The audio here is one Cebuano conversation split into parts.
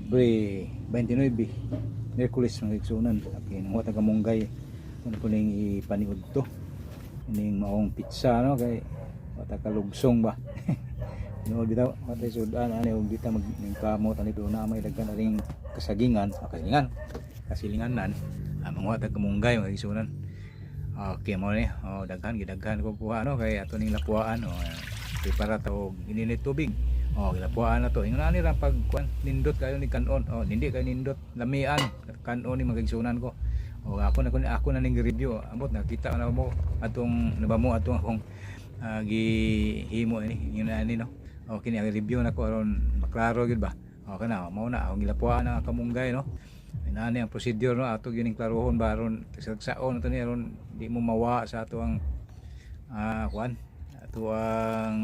Libre 29, Miyerkules, mga igsunan. Okay, nanguha ta kamunggay. Ano po ning ipaniud to? Ining maong pizza, no, kay wata kalugsong ba. Tinuod bitaw, watay sudan ani og dita mag ning kamot ani pero na may daghan aning kasagingan, ah, kasagingan. Kasilinganan. Ah, manguha ta kamunggay, mga igsunan. Okay mo ni. Oh, daghan gidaghan ko kuha, no, kay ato ning lapuan, oh. Prepara ta og ininit tubig. Oh, gilapuan na to. Ingon ani ra pag kuan, nindot kayo ni kanon. Oh, hindi kayo nindot, lamian kanon ni, mga igsunan ko. Oh, ako na ning review. Ambot nakita na mo atong nabamo atong akong gihimo ini ingon ani, no. Oh, kini ang review nako aron maklaro gyud ba. Oh, kana mao na akong gilapuan ang kamunggay, no. Inani ang procedure, no, ato gyud ning klarohon ba aron tagsaon ato ni aron di mo mawa sa ato ang kuan, ato ang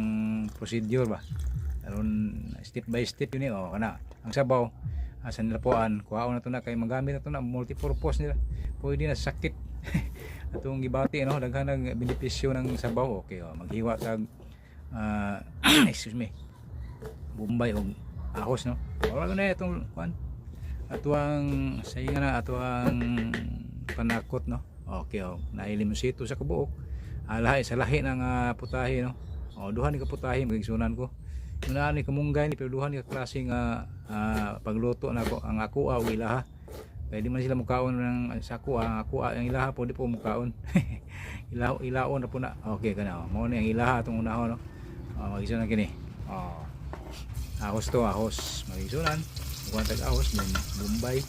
procedure ba aron step by step yun eh. Oh, kana ang sabaw sa nilapuan, kuhaon na to na kay magamit na to na multipurpose nila, pwede na sa sakit atong gibati, no, daghan ang benepisyo ng sabaw. Okay, oh, maghiwa tag excuse me, bombay og ahos, no. Wala na itong kuan, atuang sa na atuang panakot, no. Okay, oh, nailimusito sa kabuok. Lahi sa lahi ng putahe, no. Oh, duha ni ka putahe, mga igsunan ko. Una ni kamunggay ni pero duha ni ka klase nga pagluto nako ang ako og ilaha. Kay di man sila mukaon ng sa ako, ang ako ang ilaha po di po mukaon. Ilaho ilaon na po na. Okay kana, oh. Mao ni ang ilaha atong unahon, no. Oh, mga igsunan kini. Oh. Ahos to, ahos. Mga igsunan. Kuan tag ahos then bombay.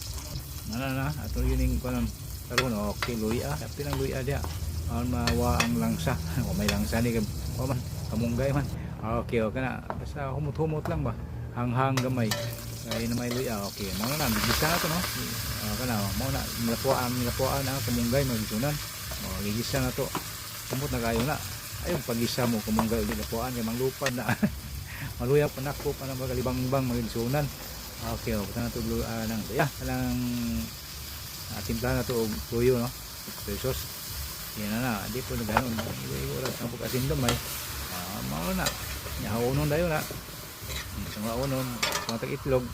Mana na ato yun yung kuan karon. Okay, luya. Apil ang luya diya. Aron mawa ang langsa. O may langsa ni kay wa man kamunggay man. Okay na. Basta humot-humot lang ba. Hanghang gamay. Kay na may luya. Okay, mao na na gisa na to, no. Okay na, mao na nilapuan nilapuan ang kamunggay, mga igsunan. Oh, gigisa na to. Humot na kayo na. Ayong pagisa mo kamunggay ug nilapuan kay manglupad na. Maluya panako pa na magalibang-bang, mga igsunan. Okay, oh, basta na to blue nang ya, kanang timplahan na to og tuyo, no. Soy sauce. Yan na na, di po na ganon. Igo-igo ra ang asin gamay. Ah, mao na. Nya dayon na. Sa mga unon, kuha tag itlog.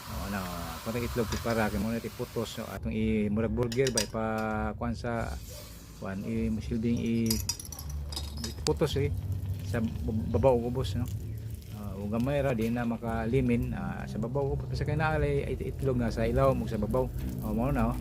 Oh, ano, kuha tag itlog para kay mo na iputos so, atong i murag burger ba ipa kuan sa kuan i silbing i iputos eh sa babaw ug ubos, no. Ug gamay ra di na makalimin sa babaw ubos basta kay naa ay itlog nga sa ilawom ug sa babaw. Oh, mao na, oh.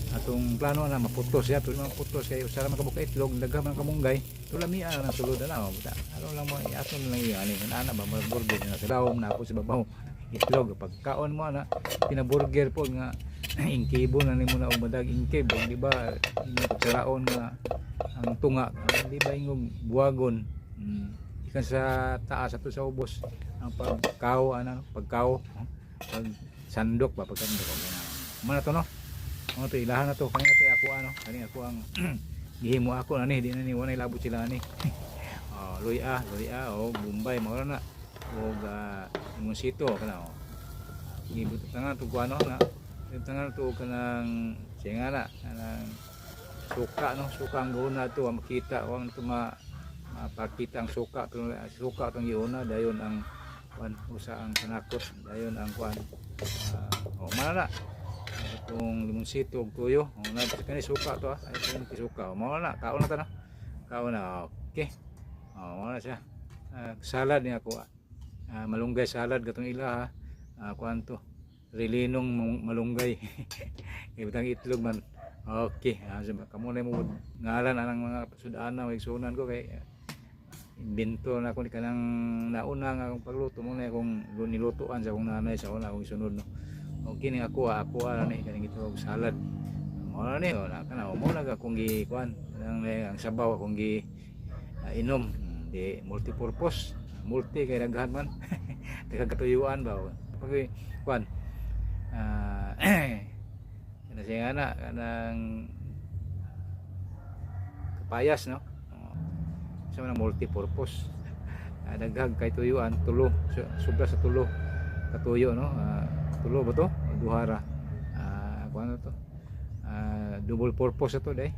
Atong plano na maputos ya, tuloy maputos kay usa ra man ka itlog, daghan man kamunggay. Tulami ang sulod na, oh. Buta aron lang mo aton lang i ani ana ba murag burger na sa ilawom na ako sa babaw itlog. Pagkaon mo ana, pinaburger po nga ingkibo na nimo na og madag ingkib og di ba imong kutsaraon nga ang tunga, di ba ingog buwagon. Ikan sa taas ato sa ubos ang pagkaw ana, pagkaw, pag sandok ba, pagsandok. Okay na mo na to, no. Mo to ilahan na to kani to ako ano kani ako ang gihimo ako na ni di na ni wala labot sila ani. Oh, luya luya o bombay mao na og limonsito kana, oh. Gibutangan to kuano na gibutangan to kanang siya nga na kanang suka, no, suka ang guna to wa makita wa to ma mapakita ang suka, pero suka tong giuna dayon ang kuan usa ang panakot dayon ang kuan. Oh, mana na itong limonsito ug tuyo. Oh, na kani suka to, ah, ay kani suka. Oh, mao na kaon na ta, no, kaon na. Okay, oh, mao na siya. Salad niya ako, malunggay salad katong ila ha. Kuan to rilinong malunggay, ibutang itlog man. Okay, kamo na mo ngalan anang mga sudana o igsunan ko kay imbento na ako ni kanang nauna nga akong pagluto mo na akong nilutuan sa akong nanay sa una akong isunod, no. Okay ni ako, ako ni kaning gitawag salad. Mao na ni, oh, na kana mo na akong gi kuan kanang ang sabaw akong gi inom. Di multipurpose, multi kay daghan man daghang katuyuan ba pag kuan kana siya nga na kanang kapayas, no. Oh, sa mga multipurpose, daghang kay tuyuan, tulo, sobra sa tulo katuyo, no. Tulo ba to o duha ra? Kuan to double purpose to day.